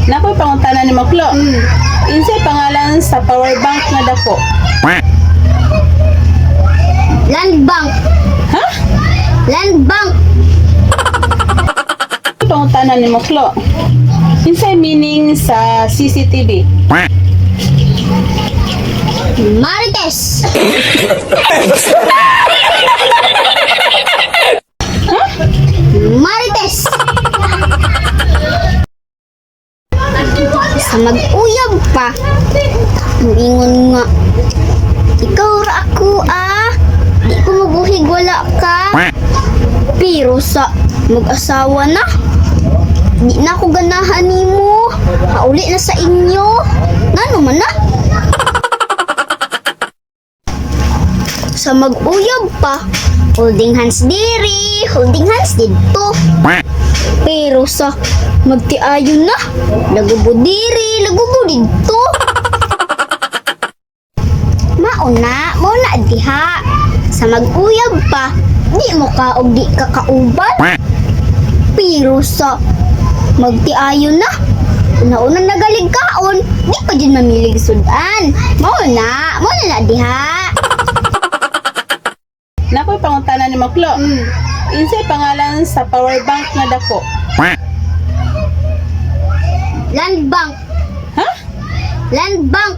Naa koy pangutana nimo, Klo. Unsay pangalan sa power bank nga dako? Land Bank. Ha? Land Bank. Pangutana nimo, Klo. Unsay meaning sa CCTV? Marites. Marites. Sa mag-uyab pa, muingon nga, "Ikaw ra ako ah, di ko mabuhig wala ka." Pero sa mag-asawa na, "Di na ako ganahan nimo, hauli na sa inyo." Ngano man na? Sa mag-uyab pa, holding hands diri, holding hands didto. Pero sa magtiayon na, lagubo diri, lagubo didto. Mauna, mauna diha. Sa mag-uyab pa, di mo ka og di ka kauban. Pero sa magtiayon na, una-una nagalig kaon, di pa dyan mamilig sudan. Mauna, mauna na diha. Naa koy pangutana nimo, Klo. Unsay pangalan sa power bank nga dako? Land Bank. Ha? Land Bank.